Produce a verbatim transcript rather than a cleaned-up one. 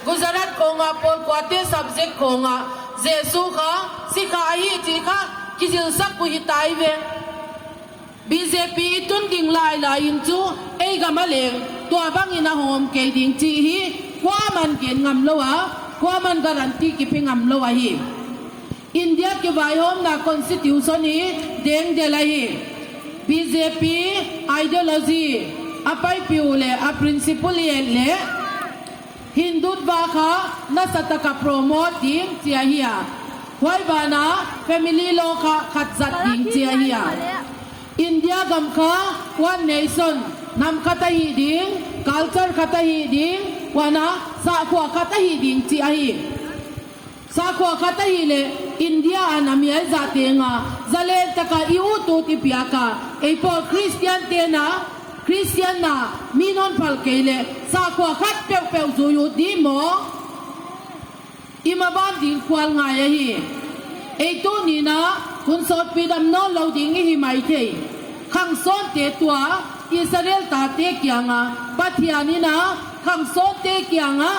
Gujarat konga polkuate subject konga Jesu kha sikha ahi ti kha kijilsak u hitaive. B J P itun ding lailai in chu eigam a leng tua bangin ahom kei ding ti hi kuaman gen ngam lou a, kuaman guarantee kipe ngam lou ahi. India kivaihomna constitution hi dengdel ahi. B J P ideology, apaipiu le a principle i et le Hindutva kha nasataka promote ding ti ahi a. Huai bana family law kha khatjat ding ti ahi a. India gam kha one nation, nam khat ahi ding, culture khat ahi ding, huana sahkhua khat ahi ding ti ahi. Sahkhua khat ahile India a nam i jat tenga zalen taka i ut u ti piaka, eipo Christian tena, Christian na mi non phal kei le sahkhua khat peuhpeuh jui u di mo? Imaban ding khual ngai ahi. Ei tunina hun sotpi dam non lou ding ihi maithei. Khangson te tua Israel tate kianga Pathian ina khangson te kianga